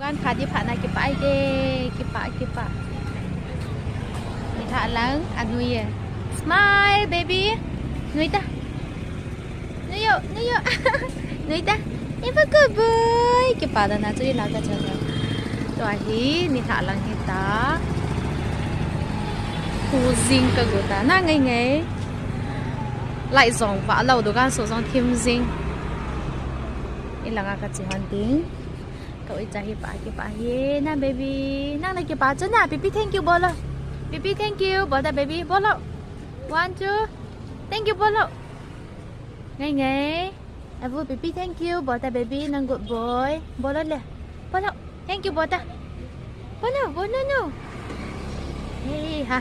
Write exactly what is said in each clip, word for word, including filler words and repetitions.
An kha di pha na kipah ai te, kipah, kipah. Ni tha lang, a nui e. Smile, baby. Nui ta. Nui yo, nui yo. Nui ta. Eva good boy. Kipah da na chu i la ka cha cha. Tua hi, ni tha lang hi ta. Khu jing ka gu ta. Na ngai ngai. Lai jong va lo dukan so jong thim jing. I langa ka chi hon ding. Ka ui cha hi pa, kipah hi na baby. Nang na kipah chu na, pipi thank you bol o. Pipi thank you bol da baby, bol o. One, two. Thank you bol o. Ngai ngai. Avu pipi thank you bol da baby, nang good boy. Bol o le. Bol o. Thank you bol da. Bol o, bol o no. Hey ha.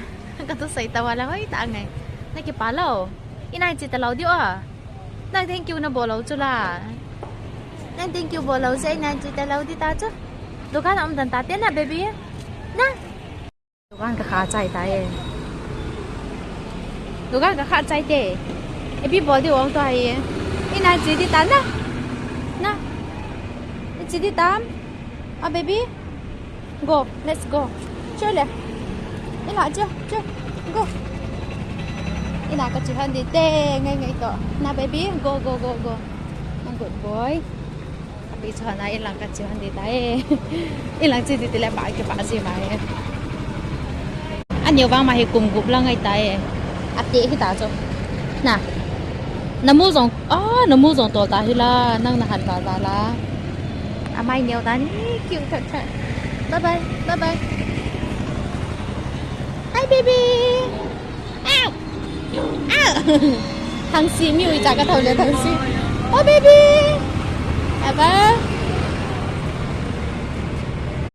Ka tu sai ta wala hoi ta ngai. Na kipah lo. I nai chi ta lo di o. Nang thank you na bol o chu la. Nang thank you bol o se, i nai chi ta lo di ta chu. Dukan a um dan ta te na baby. Na. Dukan ka kha chai ta e. Dukan ka kha chai te. E pi bol di ong to ai e. I nai chi di ta na. Na. I chi di ta. A baby. Go, let's go. Chu le. I la chu, chu. Go. I la ka chi hon di te, ngai ngai to. Na baby, go, go, go, go. Na good boy. Abi chu na i lang ka chi hon di ta e. I lang chi di ti le ba kipah ji ma e. Ani vang ma hi kum gup la ngai ta e. A te hi ta chu. Na. Na mu jong, a, na mu jong tol ta hi la, nang na han val val la. A mai neo ta ni, cute that that. Bye bye, bye bye. Hi baby. Ow. Ow. Thang si mi ui cha ka thau le thang si. Oh baby. Bye bye.